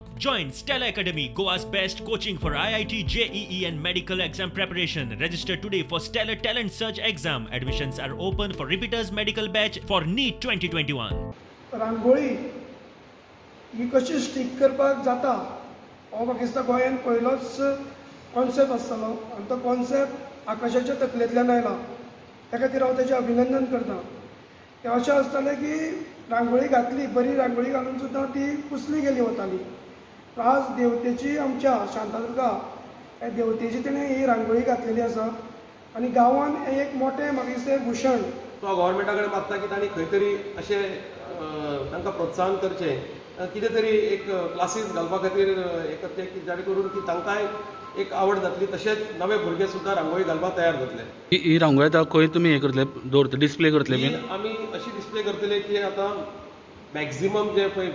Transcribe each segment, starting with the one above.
Join Stella Academy, Goa's best coaching for IIT, JEE and medical exam preparation. Register today for Stellar Talent Search exam. Admissions are open for repeaters medical batch for NEET 2021. Rangoli ही कशी stick करपाक जाता हो म्हाका दिसता गोंयांत पयलोच concept आसतलो आनी तो कॉन्सेप्ट आकाशाच्या तकलेंतल्यान आयला. त्या खातीर हांव तेजें अभिनंदन करता. तें अशें आसतालें की रांगोळी घातली, बरी रांगोळी घालून सुद्दां ती पुसली गेली वताली. आज देवतेची, आमच्या शांतादुर्गा ह्या देवतेची तेणें ही रांगोळी घातलेली आसा आनी गांवान हें एक मोटें म्हाका दिसता भूशण. सो हांव गव्हर्मेंटा कडेन मागता की तांणी खंय तरी अशें तांकां प्रोत्साहन करचें, कितें तरी एक क्लासीस घालपा खातीर हें करचें की जाणे करून की तांकांय एक आवड जातली, तशेंच नवे भुरगे सुद्दां रांगोळी घालपाक तयार जातले. ही रांगोळी आतां खंय तुमी हें करतले, दवरतले, डिस्प्ले करतले बीन? आमी अशी डिस्प्ले करतले की आतां मॅक्झिमम जे पळय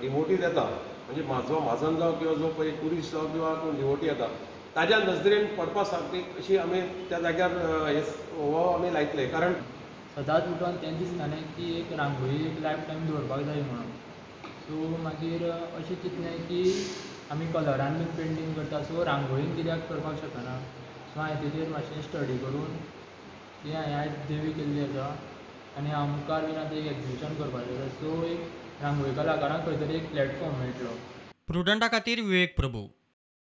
डिवोटीज येता, म्हणजे म्हाजो म्हाजन जावं किंवा जो पळय ट्युरिस्ट जावं किंवा कोण डिवोटी येता ताज्या नजरेन पडपा सारकी अशी आमी त्या जाग्यार हे हो आमी लायतले. कारण सदांच उठून तें दिसतालें की एक रांगोळी एक लायफ टायम दवरपाक जाय म्हणून. सो मागीर अशें चिंतलें की आमी कलरान बीन पेंटींग करता, सो रांगोळीन कित्याक करपाक शकना. सो हांवें तेजेर मातशें स्टडी करून ती हांवें आयज देवी केल्ली आसा आनी हांव मुखार बीन आतां एक एग्जिबिशन करपाचें आसा. सो एक रांगोळी कलाकारांक खंय तरी एक प्लॅटफॉर्म मेळटलो. प्रुडंटा खातीर विवेक प्रभू.